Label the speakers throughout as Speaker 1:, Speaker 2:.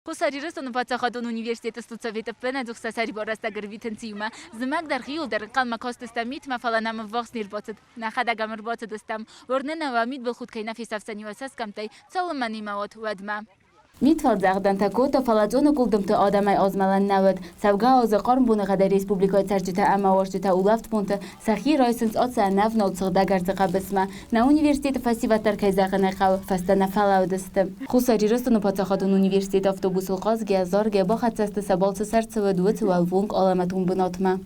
Speaker 1: Хуссар Ирыстоны паддзахадон университеты студсоветы ӕппынӕдзух сӕ сӕрибар рӕстӕг ӕрвитынц иумӕ. Зымӕг дӕр хиуылдӕр ӕнхъӕлмӕ кастыстӕм митмӕ, фӕлӕ нӕм ӕввахс не рбацыд. Нӕхӕдӕг ӕм ӕрбацыдыстӕм. Уырны нӕ, уӕ мидбылхудт кӕй нӕ фесӕфдзӕни уӕ цӕсгӕмттӕй, цалынмӕ немӕ уат, уӕдмӕ. Митфӕлдзӕгъдӕнтӕ кодта, фӕлӕ Дзоны къуылдымты адӕмӕй азмӕлӕн нӕ уыд. Цӕугӕ азы хъарм боныгъӕдӕй республикӕйы цӕрджытӕ ӕмӕ уазджытӕ улӕфтбонты сӕхи райсынц ацы ӕнӕвнӕлд сыгъдӕг ӕрдзы хъӕбысмӕ. Нӕ университеты фӕсивӕд дӕр, кӕй зӕгъын ӕй хъӕуы, фӕстӕ нӕ фӕлӕудысты. Хуссар Ирыстоны паддзахадон университеты автобусыл хъазгӕ, заргӕ бахӕццӕ сты сӕ балцы сӕр цы уыд, уыцы уӕлвонг алӕмӕтон бынатмӕ.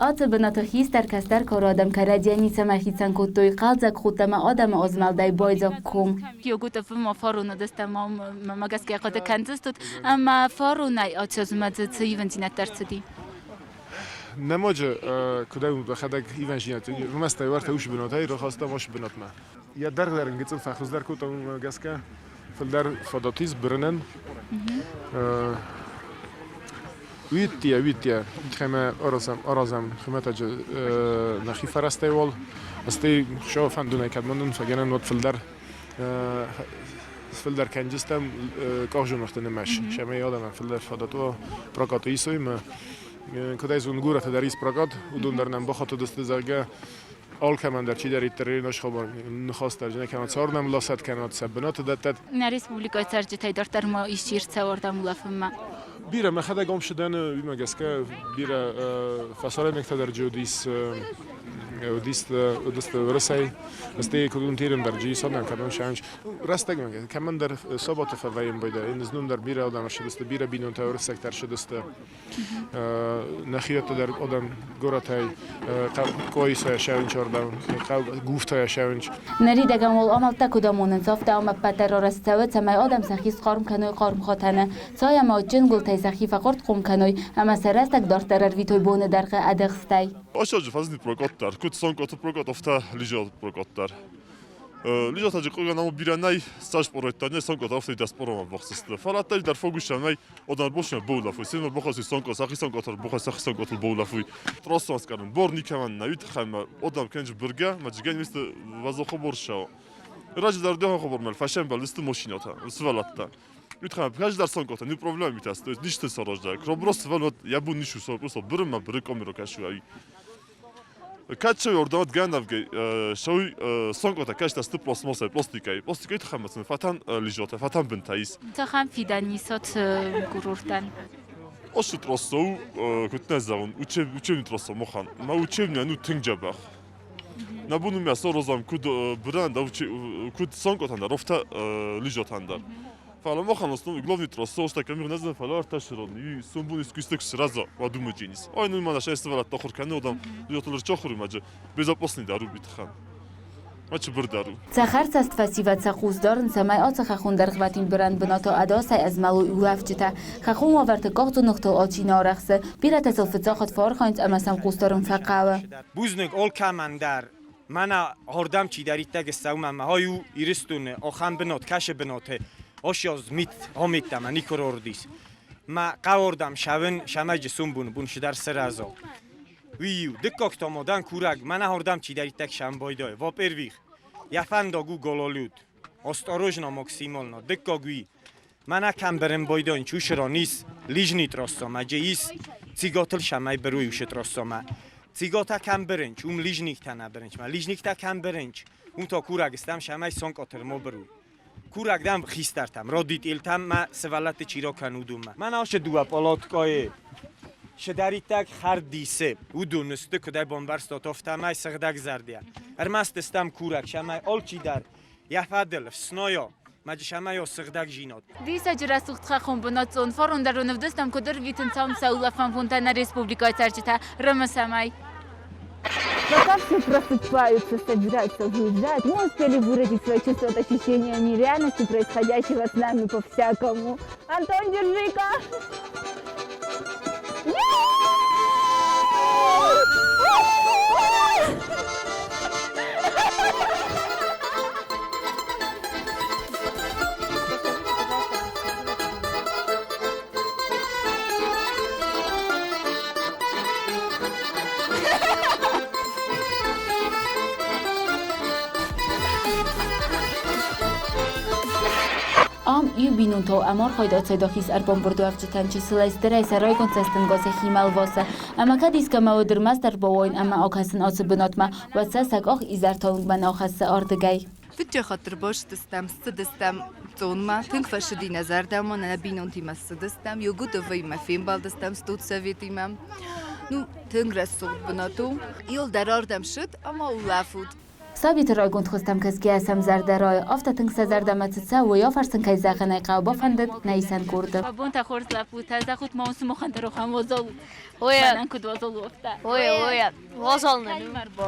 Speaker 1: Ацы бынаты хистӕр-кӕстӕр кары адӕм кӕрӕдзийӕ ницӕмӕй хицӕн кодтой, хъӕлдзӕг худт ӕмӕ адӕмы ӕзмӕлдӕй байдзаг ком. Йогутов ма фарон уыдыстӕм, мӕ гӕсгӕ хъуыды кӕндзыстут, ӕмӕ фаронӕй ацы азмӕ дзы цы ивындзинӕдтӕ ӕрцыди?
Speaker 2: Нӕмоджы куыдӕй уыд дӕхӕдӕг ивӕнзинӕдтӕ, рмӕстӕй уӕртӕ уыцы бынатӕй рахастам уыцы бынатмӕ. Йӕ дӕргъ гыццыл фӕхуыздӕр кодта уымӕ гӕсгӕ фылдӕр фадат ис бырынӕн. Уидтийӕ, уидтийӕ, тхӕмӕ аразӕм, аразӕм хуымӕтӕджы нӕхи фӕрӕзтӕй уал. Стӕй хуыцауы фӕндонӕй кӕд ма нын фӕгӕнӕн, уӕд фылдӕр фылдӕр кӕнджыстӕм къахзоныгъты нымӕс, цӕмӕй адӕмӕн фылдӕр фадат уа прокаты исой ӕмӕ куыд ӕй зонын, горӕты дӕр ис прокат, уыдон дӕр нӕм бахатыдысты, зӕгъгӕ, алкӕмӕн дӕр чидӕриддӕр ныхас ныхас дӕр кӕнӕд, цардӕм ласӕд кӕнӕд, сӕ бынаты дӕттӕд.
Speaker 1: Нӕ республикӕйы цӕрджытӕй дарддӕр ма исчи ӕрцӕуы ардӕм улӕфынмӕ?
Speaker 2: Бирӕ мӕхӕдӕг ам сыдӕн, уымӕ гӕсгӕ бирӕ фӕсарӕйнӕгтӕ дӕр уыдис уыдысты Уырысӕй, стӕй куыд уын дӕр джиисонӕн кӕдон сӕнч. Рӕстӕгмӕ кӕмӕндӕр сабаты фӕвӕййын байдайы, знон дӕр бирӕ адӕм ссыдысты, бирӕ бинонтӕ уырыссӕгтӕ ссыдысты. Нӕхиуӕттӕ дӕр адӕм горӕтӕй Къоисайӕ сӕвынч ардӕм, Гуфтайӕ сӕвынч.
Speaker 1: Ныридӕгӕн уал амӕлттӕ куыд амонынц, афтӕ ам ӕппӕт дӕр арӕзт цӕуы, цӕмӕй адӕм сӕхи схъарм кӕной хъарм хатӕны, цай ӕмӕ адджын гуылтӕй сӕхи фӕхъуыртхъом кӕной ӕмӕ сӕ рӕстӕг дарддӕр ӕрвитой боны дӕргъы ӕдыхстӕй.
Speaker 3: Ацы фӕзынди прокат дӕр, куыд Сонкъоты прокат, афтӕ Лизӕты прокат дӕр. Лизӕтаджы къуыгӕн бирӕ нӕй, цас пъорӕттӕ нӕй, Сонкъот афтӕ дӕс пъоромӕ бахсысты. Фӕлӕ ӕддӕй дӕр фогуссӕн нӕй, одӕр босмӕ боулӕфуй, сенмӕ бохӕсуй Сонкъо, сӕхи Сонкъотӕр бохӕ сӕхи Сонкъотыл боулӕфуй. Троссуан скӕнун бор никӕмӕн нӕ, уый тыххӕй мӕ одӕм кӕнджы быргӕ, мӕ джигӕн весты вазохо борсӕо. Раджы дӕр дӕхо хабармӕ фӕсӕмбӕлдысты машинӕтӕ, сывӕллӕттӕ. Уый тыххӕй раздӕр Сонкъотӕ не проблемитӕ, то есть нисты сараздӕр. Кроброс сывӕллӕт йӕ бон нишу просто бырынмӕ быры къомиро кӕсуй. Кӕд сӕ ордӕмӕ гӕнавгӕ сӕуй Сонкъотӕ кӕстӕ сты пластмассӕй, пластикӕй. Пластикӕй тыххӕй ма сын фӕтӕн лизотӕ, фӕтӕн бынтӕ ис.
Speaker 1: Цахӕм фидӕн исот курорттӕн?
Speaker 3: Осы трасса у, куыд нӕ зӕгъын, учебный трасса махӕн. Мӕ учебный ну тынг дзӕбӕх. Нӕ бон у мӕ саразӕм куыд бырӕн дӕр, куыд Сонкъотӕн дӕр, афтӕ лизотӕн дӕр. Фӕлӕ махӕн основной главный трасса оста кӕм не знаю, фӕлӕ ӕртӕ сырон. И сомбон искусство сразу подумать. Ой, ну мана шесть сывӕллӕттӕ ахуыр кӕны, одам лизотыл рчахуыр маджы безопасный дӕр у битхан. Мачы быр дӕр у.
Speaker 1: Цӕхӕрцӕст фӕсивӕд сӕ хъус дарынц, цӕмӕй ацы хӕххон дӕргъвӕтин бырӕн бынаты ӕдасӕй ӕзмӕлой улӕфджытӕ. Хӕххон уавӕрты къахдзоныгътыл алчи нӕ арӕхсы, бирӕтӕ сыл фыццаг хатт фӕархайынц ӕмӕ сӕм хъусдарын фӕхъӕуы.
Speaker 4: Бузныг алкӕмӕн дӕр. Мӕнӕ ардӕм чидӕриддӕр ссӕуы мӕ ай у Ирыстоны ахӕм бынат, кӕсы бынаты. Ащаз мит амидта мӕ никуы рордис. Мӕ хъӕуырдӕм сӕвын, сӕмӕджы сомбоны бон цыдӕр сырӕза. Уый иу. Дыккаг та ма дӕн курӕг, мӕнӕ ардӕм чидӕриддӕр сӕмбайдай. Во-первых, йӕ фӕндаг у гололюд. Осторожно максимально. Дыккаг уый. Мӕнӕ кӕм бырын байдайын, чушыран ис лижный трассамӕ, же ис цигатыл сӕмӕй быруй уышы трассамӕ. Цигатӕ кӕм бырынч, уым лижниктӕ нӕ бырынч. Мӕ лижниктӕ кӕм бырынч, уым та курӕг стӕм, сӕмӕй сонкъотыр мо быруй. Курӕг дӕм хистӕртӕм, родителтӕм мӕ сывӕллӕтты чи ракӕн, уыдонмӕ. Мӕн ацы дыууӕ пъалаткӕйы сыдӕриддӕг хӕрд исы, уыдон сты, куыд ӕй бамбӕрстат, афтӕмӕй сыгъдӕгзӕрдӕ. Ӕрмӕст стӕм курӕг, цӕмӕй алчидӕр йӕ фӕдыл ӕфснайа, мӕ цӕмӕй сыгъдӕгдзинад.
Speaker 1: Диссаджы рӕсугъд хӕххон бынат фарон дӕр ӕвдыстам, куыд ӕрвитынц ам сӕ улӕфӕн бонтӕ нӕ республикӕйы цӕрджытӕ Рымысӕмӕй.
Speaker 5: Пока все просыпаются, собираются, выезжают, мы успели выразить свои чувства от ощущения нереальности происходящего с нами по-всякому. Антон, держи-ка!
Speaker 1: Ам иу бинонтау ӕмархайд ацайдагъ ис ӕрбамбырдуӕвджытӕн чысылӕй стырӕй сӕ райгонд цӕстӕнгасӕй химӕлвасы. Ӕмӕ кӕд искӕмӕ уыд ӕрмӕст ӕрбауайын ӕмӕ акӕсын ацы бынатмӕ, уӕд сӕ сӕ къах изӕрталынгмӕ нӕ хӕссы ардыгӕй.
Speaker 6: Фыццаг хатт ӕрбацыдыстӕм, ссыдыстӕм Цъонмӕ. Тынг фӕцыди нӕ зӕрдӕмӕ, нӕ бинонтимӕ ссыдыстӕм, Югутовоимӕ фембӕлдыстӕм студсоветимӕ. Ну, тынг рӕсугъд бынат у. Иуылдӕр ардӕм ссыд ӕмӕ улӕфут.
Speaker 1: Сабиты райгонд хуызтӕм кӕсгӕйӕ сӕм зӕрдӕ райы, афтӕ тынг сӕ зӕрдӕмӕ цы цӕуы, уый афӕрсын кӕй зӕгъын ӕй хъӕуы, бафӕндыд нӕ исӕн къорды. Бонтӕ хорз лӕппутӕ, зӕгъут ма уын сымахӕн дӕр ахӕм уазал у. Мӕнӕн куыд уазал у, афтӕ.
Speaker 7: Ой, ой, уазал нын у.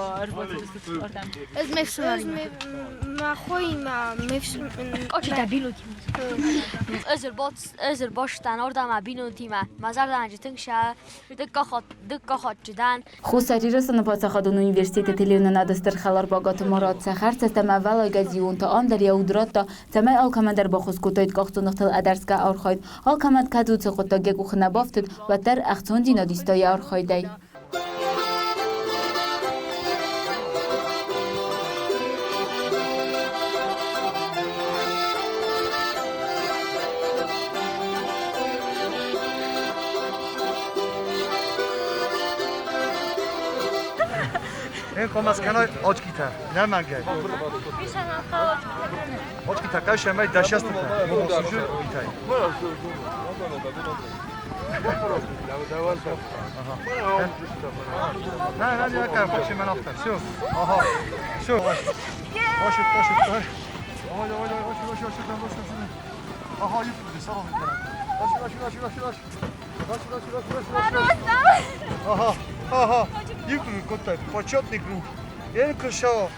Speaker 1: Ӕз ме фсымӕримӕ.
Speaker 7: Мӕ хоимӕ, ме фсымӕр. Ӕз ӕрбацыдтӕн ардӕм мӕ бинонтимӕ. Мӕ зӕрдӕмӕ тынг сӕ дыккахатт дӕн.
Speaker 1: Хуссар Ирыстоны паддзахадон университеты телеуынынады стыр хӕлар Багаты Мурат цӕхӕрцӕст ӕмӕ ӕвӕллайгӕ зиууонты ам дӕр йӕ уд радта, цӕмӕй алкӕмӕн дӕр баххуыс кодтаид къахдзоныгътыл ӕдӕрсгӕ архайд. Алкӕмӕн кӕд уыцы хъуыддаг йӕ къухы нӕ бафтыд, уӕддӕр ӕхцондзинад иста йӕ архайдӕй.
Speaker 8: Инкомаскано очкита, нормально. Очкита каша май дашастата. Момосужу битай. Не, не, не, как вообще мен Все. Ага. Все. باشه باشه آهای آهای باشه باشه باشه باشه آها یه سلام باشه باشه باشه باشه باشه باشه باشه باشه باشه Ага, ага, юг круг, почетный круг. Енкшо.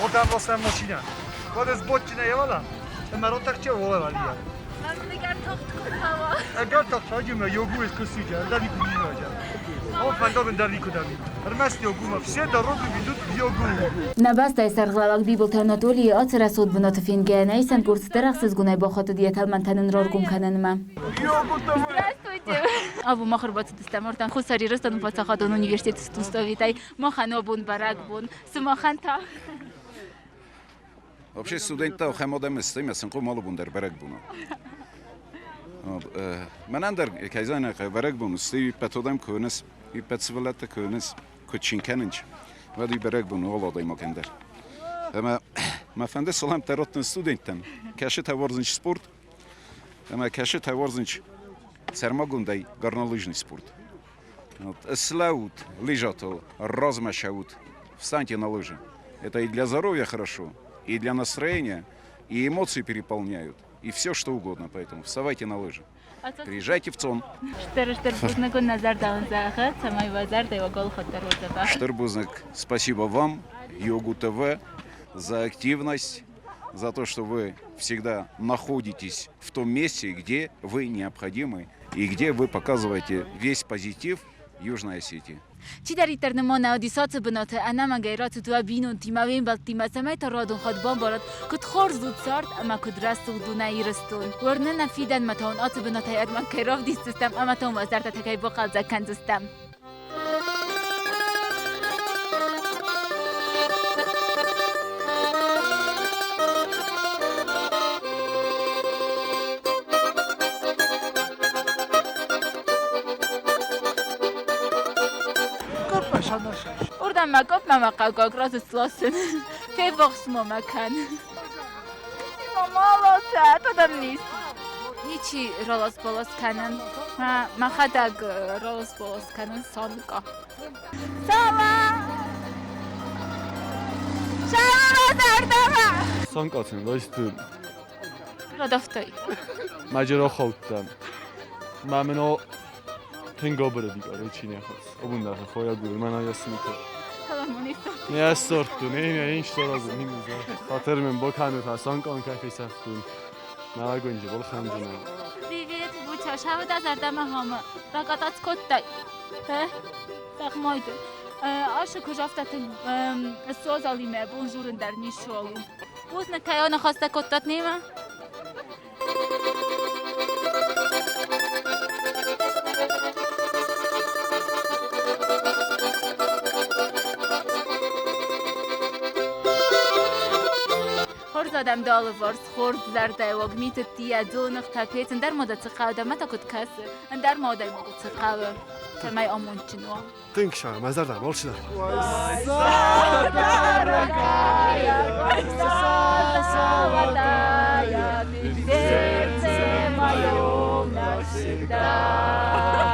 Speaker 8: Одам лосам машина. Кодес ботчина явала. Маротакче волавалия. Агар тахт йогу искусиджа, да никуда. О, фандорн да никуда. Рмаст йогума, все дороги ведут в йогу.
Speaker 1: Нӕ бӕстӕйы сӕргълӕууӕг Бибылты Анатолийы ацы рӕсугъд бынаты фенгӕйӕ нӕ исӕн курсыты ӕхсызгонӕй бахатыд йӕ тӕлмӕнтӕ нын раргом кӕнынмӕ. Здравствуйте! Абон мах ӕрбацыдыстӕм ардӕм Хуссар Ирыстоны паддзахадон университеты студсоветӕй. Махӕн абон бӕрӕгбон. Сымахӕн та?
Speaker 9: Вообще студенттӕ ахӕм адӕм сты, ӕмӕ сын хъуамӕ алы бон дӕр бӕрӕгбон у. Мӕнӕн дӕр, кӕй зӕгъын ӕй бӕрӕгбон сты, иппӕт адӕм куы уынынц, иппӕт сывӕллӕттӕ куы уынынц, куы чин кӕнынц, уӕд уый бӕрӕгбон у алы адӕймагӕн дӕр. Ӕмӕ мӕ фӕнды саламтӕ раттын студенттӕн. Кӕсытӕ уарзынц спорт, ӕмӕ кӕсытӕ уарзынц сӕрмагондӕй горнолыжный спорт. Вот, слӕуут лыжатыл, размӕ шӕут, встаньте на лыжи. Это и для здоровья хорошо, и для настроения, и эмоции переполняют, и все что угодно. Поэтому вставайте на лыжи. Приезжайте в ЦОН.
Speaker 1: Стыр бузныг уын нӕ зӕрдӕ зӕгъы, цӕмӕй уӕ зӕрдӕ уӕ голхӕддӕр уыдзӕн.
Speaker 9: Стыр бузныг, спасибо вам, Йогу ТВ, за активность, за то, что вы всегда находитесь в том месте, где вы необходимы и где вы показываете весь позитив Южной Осетии.
Speaker 1: Чидӕриддӕр нымма нӕ уыдис ацы бынаты, ӕнӕмӕнгӕй рацыд уӕ бинонтимӕ, уе мбӕлттимӕ, цӕмӕй та радон хатт бамбарат, куыд хорз у цард ӕмӕ куыд рӕсугъд у нӕ Ирыстон. Уырны нӕ фидӕнмӕ та уын ацы бынатӕй ӕрмӕг кӕй равдисдзыстӕм ӕмӕ та уын уӕ зӕрдӕтӕ кӕй бахъӕлдзӕг кӕндзыстӕм. Урдӕм мӕ къопмӕ мӕ хъӕуккаг разысласын. Феввахс ма мӕ кӕн. Мамалоса, тодам низ. Ничи ралас-балас кӕнын. Мӕхӕдӕг ралас-балас кӕнын санка. Сала! Сала зӕрдӕмӕ!
Speaker 10: Санкъатын, райсты.
Speaker 1: Радавтай.
Speaker 10: Мӕ рахаудтӕн. Мӕ мын тынг абырыди, короче, не хац. Обундаха хоягур, мӕ ясмита. Ne sortun, ne ne soragun, ne Хатыр мен боканут, санкъан кафе сӕфтун. Мӕ гонджи болханджина.
Speaker 1: Привет, Буча, шавда зӕрдӕмӕ хама. Ракатац коттай. Хе? Тахмойд. Ашы кужафтатын созалиме бонжурын дӕр нишолу. Бузныг кӕй аныхӕстӕ кодтат немӕ? Хорз адӕм дӕ алыварс хорз зӕрдӕйы уаг, миты ттийӕ, дзоныгътӕ, пец, ӕндӕр ма дӕ цы хъӕуы, дӕ мӕ та куыд кӕсы, ӕндӕр ма адӕймагыл цы хъӕуы, цӕмӕй амондджын уа?
Speaker 8: Тынг сӕ мӕ зӕрдӕ алчидӕр.
Speaker 1: Золотая, ты в сердце моем навсегда.